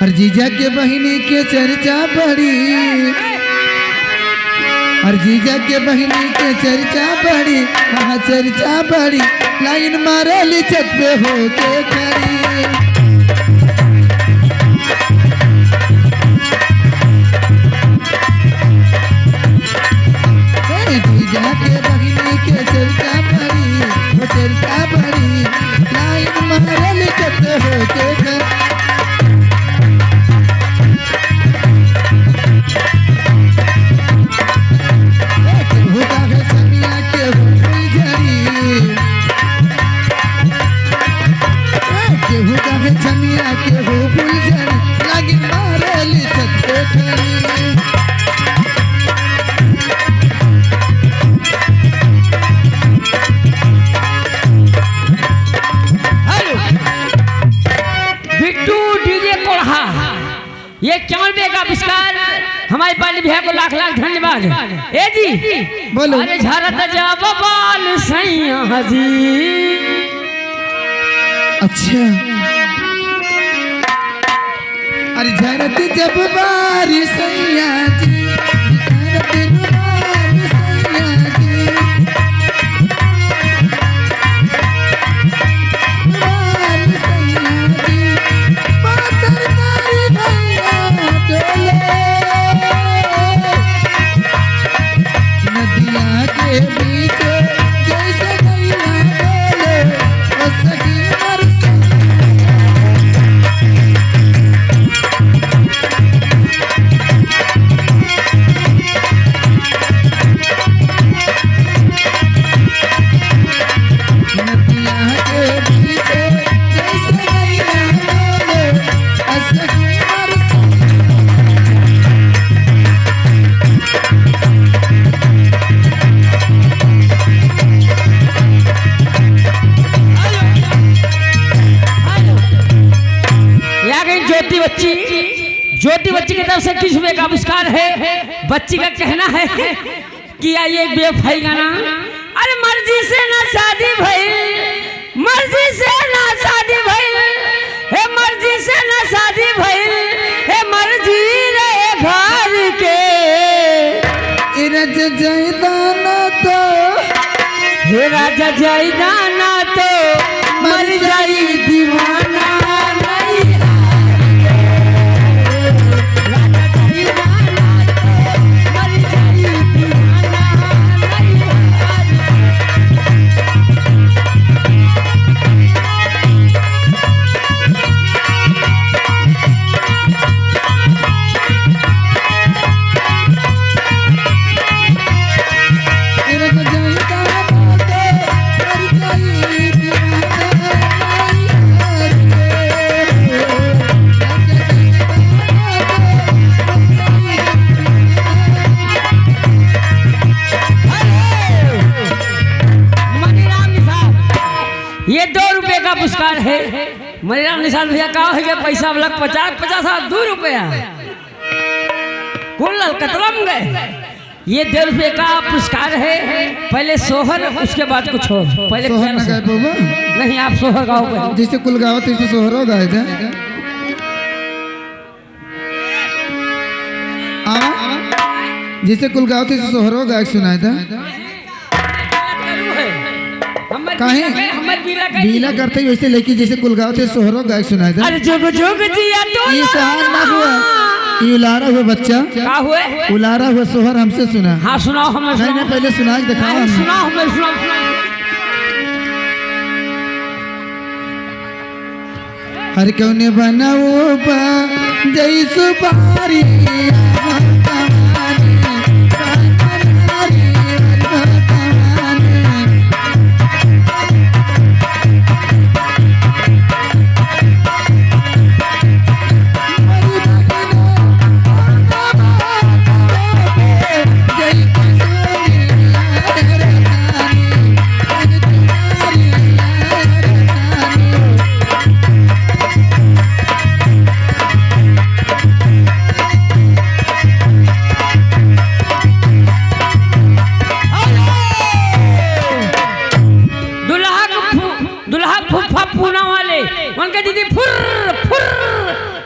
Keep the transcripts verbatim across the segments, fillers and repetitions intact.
अरे जीजा के बहिनी के चर्चा बड़ी, अरे जीजा के बहिनी के चर्चा बड़ी, हाँ, चर्चा बड़ी, लाइन मारेली छत पे होके खड़ी। ए, जीजा के बहिनी के चर्चा बड़ी, हो चर्चा बड़ी, लाइन मारेली छत होके खड़ी। ए, केहू गावे छमिया, केहू फुलझड़ी। ए, केहू गावे छमिया, केहू फुलझड़ी, लाइन मारेली छत पे खड़ी। हेलो, बिट्टू डीजे कोढ़ा, ये इक्यावन रुपये का पुरस्कार, हमारे पाली भैया को लाख लाख धन्यवाद। ए जी, बोलो। अरे झरत जब बाल सैया जी। अच्छा। अरे झरत जब बाल सैया जी, झरत बाल सैया जी, बाल सैया जी, पातर तारी भैया डोले। नदिया के बीच जैसे गैया डोले, ओ सखी मोर सैया। नदिया के बीच जैसे गैया डोले, ओ सखी मोर सैया। हेलो। हेलो। ये आ गई ज्योति बच्ची। ज्योति बच्ची की तरफ से इक्कीस रुपये का पुरस्कार है। बच्ची का कहना है कि आइए एक बेवफाई गाना। अरे मर्जी से ना शादी भइल, मर्जी से ना शादी भइल, हे मर्जी से ना शादी भइल, हे मर्जी रहे घर के। ए राजा जाइदा ना तो, हे राजा जाइदा ना तो, मर जाई दीवाना नहीं। मनीराम निषाद, ये दो रुपये का पुरस्कार है। मनीराम निषाद भैया, का हो गया? पैसा वाला पचास, पचास और दो रुपया। कुल कतरम गए। ये दो रुपये का पुरस्कार है। पहले सोहर, उसके बाद कुछ और। पहले सोहर प्यार ना से। गाए बाबा। नहीं, आप सोहर गाओ पहले। जैसे कुल गाओ, तैसे सोहरो गाए जा। आवा, जैसे कुल गाओ, तैसे सोहरो गाए सुनाए था। काहे? बीला करते ही वैसे लेके जैसे कुल गाओ थे, सोहरो गाए सुनाए था। अरे जुग जुग जिया तो ये सोहर ना हुआ, ये उलारा हुआ बच्चा। का हुए? उलारा हुआ सोहर हमसे सुना। हाँ, सुनाओ, हमें नहीं, सुनाओ। नहीं, पहले सुना के दिखाओ अरे हमें। सुनाओ, हमें सुनाओ, सुनाओ। हर कौने बनऊ बा जई सुपारी,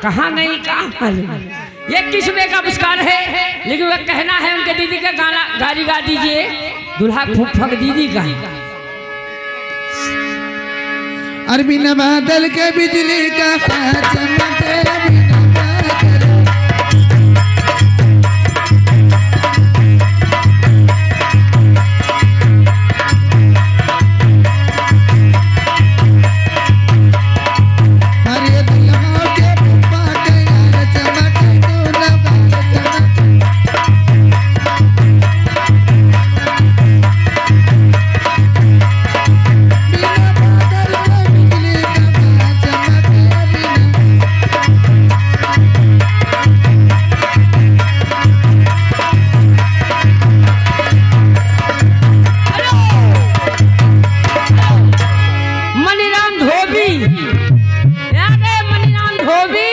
कहाँ गई, कहाँ मालूम? ये किस्म का पुरस्कार है, लेकिन वह कहना है उनके दीदी का गाना, गारी गा दीजिए, दुल्हा फूफा की दीदी का। अरे बिना बादल के बिजली का चमके, बिना बादल। अरे दुल्हा के पप्पा के यार चमक, तू ना बाल चमक। बिना बादल के बिजली का चमक, बिना मनीराम धोबी, यहाँ के मनीराम धोबी,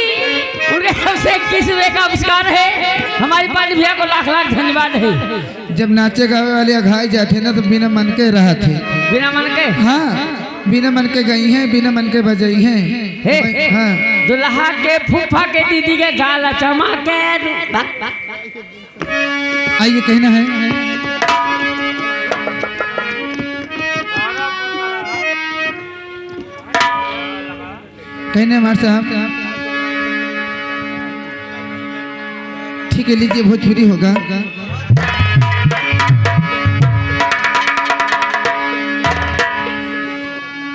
उनके तरफ से इक्कीस रुपए का पुरस्कार है। हमारी पाली भैया को लाख लाख धन्यवाद है। जब नाचे गावे वाले अघाई जाते ना, तो बिना मन के रहत है। बिना मन के? हाँ, बिना मन के गई हैं, बिना मन के बजाई हैं। हे, भाई, हे, हाँ। दुल्हा के फूफा के दीदी के गाल चमा के। आइए, कहना है। कहने हमारे साहब। ठीक है, लीजिए, भोजपुरी होगा।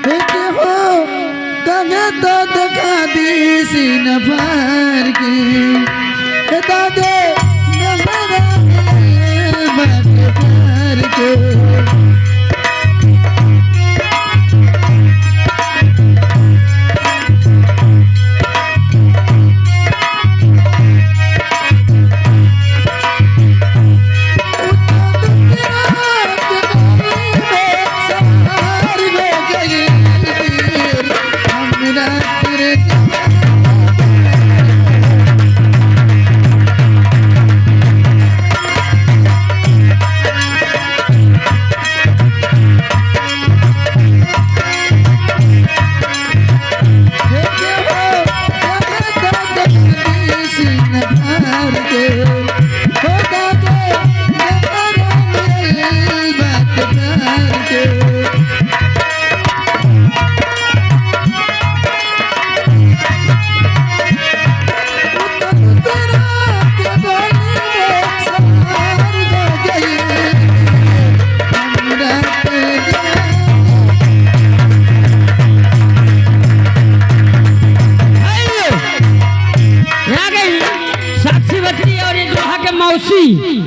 एक हो दादा तो दिखा दी सीना फार के, ए दादा नंबर बात फार के। यहाँ गई साक्षी बच्ची और ये दुल्हा के मौसी।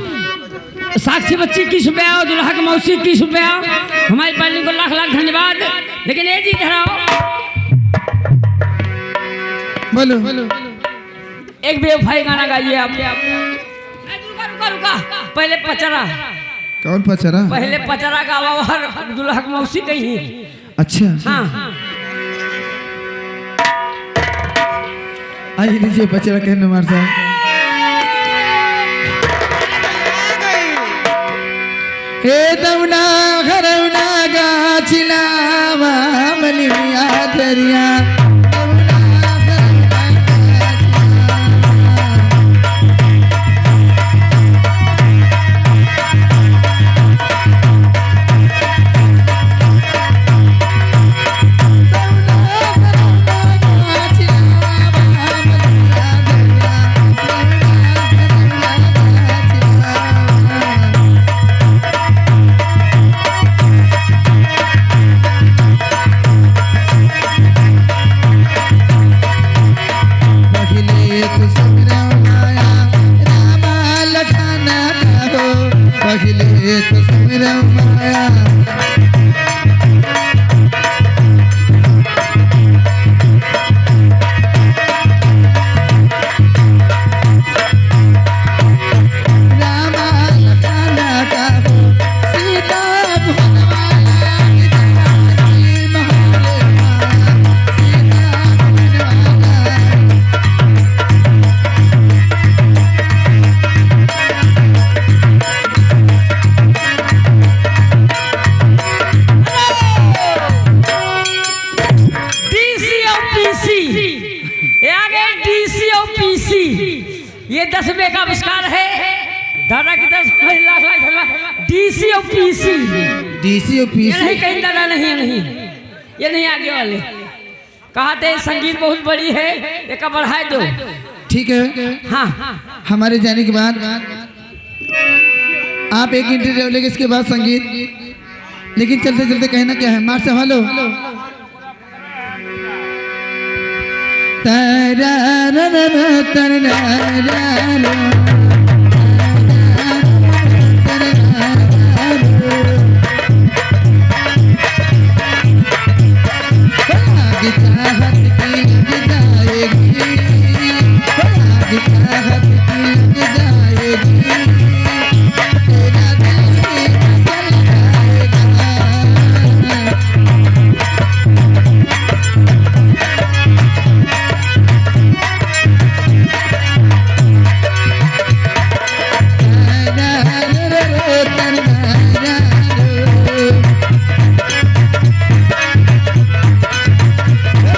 साक्षी बच्ची इक्कीस रुपया और दुल्हा के मौसी इक्कीस रुपया। हमारी पाली को लाख लाख धन्यवाद। लेकिन ये जी, इधर आओ। बोलो। एक बेवफाई गाना गाइए आप। रुका, रुका, रुका। पहले पचरा। कौन पचरा? पहले पचरा गावा और दुल्हा के मौसी कही। अच्छा। हाँ। आइए, लीजिए, पचरा कहने हमारे साथ। ए दौना घरौना गाछिला मलिया दरिया। ये दस रुपये का आविष्कार है। दादा की तरफ से लाख लाख धन्यवाद। डीसी और पीसी। डीसी और ये पीसी। नहीं कहीं दादा, नहीं, ये नहीं, ये नहीं आगे वाले। कहा थे संगीत बहुत बड़ी है, एका बढ़ाए दो। ठीक है। हाँ। हमारे जाने के बाद आप एक इंटरव्यू लेके इसके बाद संगीत, लेकिन चलते चलते कहना क्या है, मास्टर हेलो।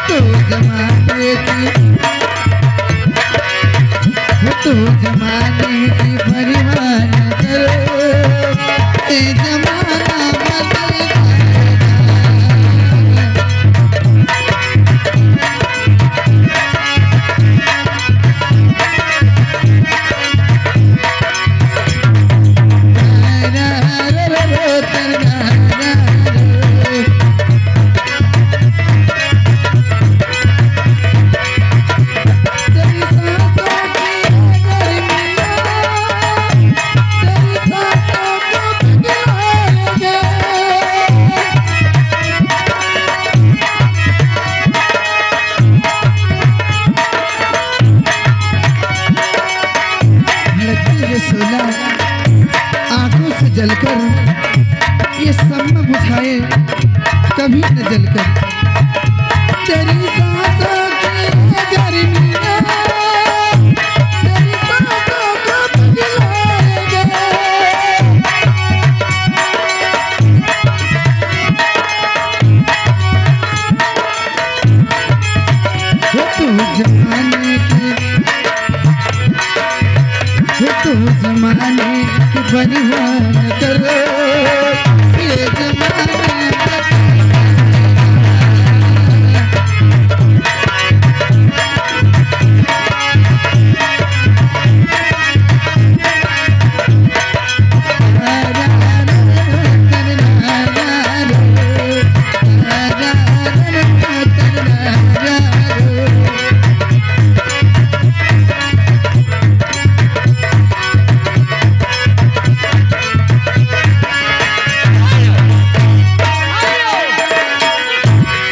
तो जमाने की, तो जमाने की परवाह न करो, ये जमाना बदल जाएगा। भड़कती है शोला आंखों से जलकर, ये शम्मा बुझाए कभी न जलकर। तेरी सांसों की गर्मियाँ, तेरी सांसों को पिघलाएंगे। हो तो जमाने की, हो तो जमाने की परवाह न करो, ये जमाना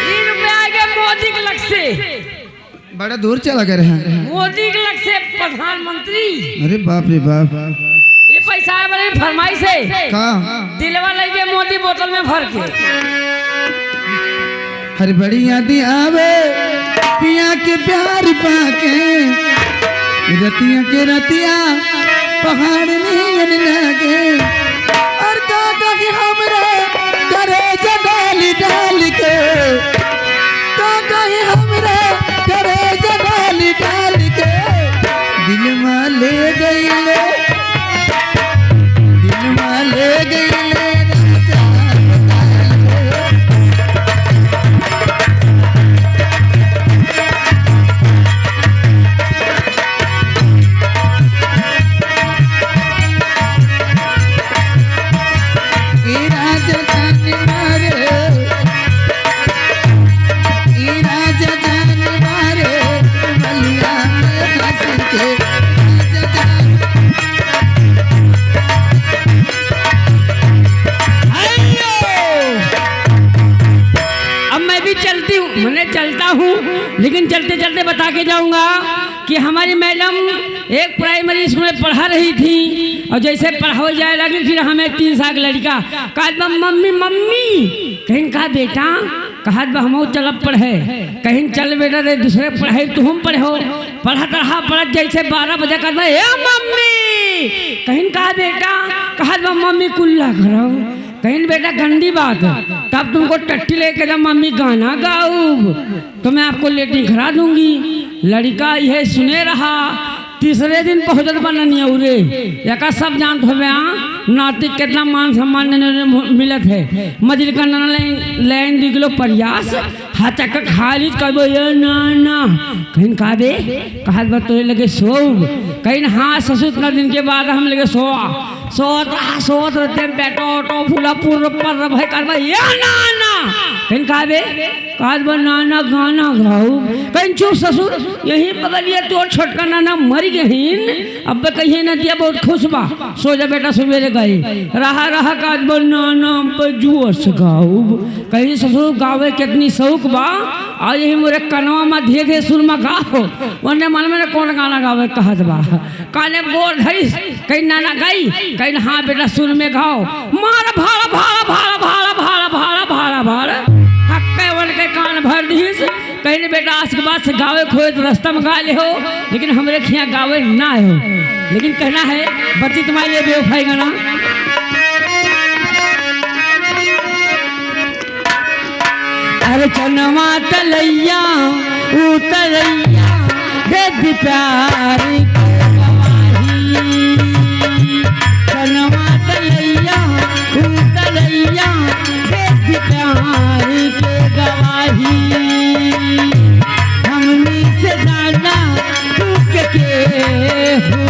ई रुपया आगे मोदी के लग से। बड़ा दूर चला गए हैं। मोदी के लग से प्रधानमंत्री। अरे बाप रे बाप। ये पैसा आए वाले फरमाइश है। का? दिलवा लइके मोदी बोतल में भर के। हर बड़ी याद आवे पिया के प्यार पाके, रतिया के रतिया पहाड़ नियन लागे। और का कही हमरे करेजा डाल डाल के, का कही हमरे करेजा डाल डाल के, दिलवा ले गईले, दिलवा ले गईले राजा। ए राजा जान मारे, ए राजा जान मारे, बलिया में हंस के राजा जान। आइयो! अब मैं भी चलती हूँ, मैं चलता हूँ, लेकिन चलते चलते बता के जाऊंगा कि हमारी मैडम एक प्राइमरी स्कूल में पढ़ा रही थी और जैसे पढ़ावे जाए लगी, फिर हमें तीन साल का लड़का कहत बा, "मम्मी, मम्मी।" कहिन, "का बेटा?" कहत बा, "हमहू चलब पढ़े।" कहिन, "चल बेटा, रे दूसरे पढ़े, तू हम पढ़े हो।" पढ़त रहा, पढ़त जैसे बारह बजे कहत बा, "ए मम्मी।" कहिन, "का बेटा?" कहत बा, "मम्मी, कुल्ला कराओ।" कहिन, "बेटा, गंदी बात है, तब तुमको टट्टी लेके जब मम्मी गाना गाऊब, तो मैं आपको लेटरिन करा दूंगी।" लड़का यह सुने रहा, तीसरे दिन पहुँचत बा ननियौरे। एका सब जानत होबे, हाँ, नाती केतना मान सम्मान ननियौरे मु-, मिलत है। मझिलका नना लाइन, लाइन दुइ किलो प्रयास, हचक खा ली, कहबो, "ए ना, ना।" कहिन, "का बे?" कहत बा, "तोरे लगे सोउब।" कहिन, "हाँ ससुर, इतना दिन के बाद हम लगे सोआ।" सोत रहा, सोत रहते हैं, बेटो, ओटो, फूला, पुर्र, पर्र, भाई, कहत बा, "ए ना, ना।" कहिन, "का बे?" कहत बा, "नाना गाना गाउब।" कहिन, "चुप ससुर, यही बगलिया तोर छोटका नाना मरि गहिन, अब्बे कहिए नतिया बहुत खुश बा, सो जा बेटा सुबेरे गाई।" रहा रहा कहत बा, "नाना अब्बे जुअस गाउब।" कहिन, "ससुर गावे केतनी सौक बा, आ यही मोरे कनवा मा धीरे धीरे सुर मा गाओ।" ओने मन में कौन गाना गावे कहत बा, काने गोर धरिस, कहिन, "नाना गाई?" कहिन, "हाँ बेटा, सुर में गाओ।" मार भाड़, भाड़, भाड़। हक्के उनके कान भर दिहिस। कहिन, "बेटा, आज के बाद से गावे खोए तो रस्ता में गा लेहो, लेकिन हमरे खियाँ गावे ना हो।" लेकिन कहना है, बत्ती तुम्हारे लिए बेवफाई गाना। अरे चनवा तलैया उतरैया दे दी प्यार के गवाही। चनवा तलैया उतरैया दे दी प्यार के गवाही। हमनी से जाना तू के, के हो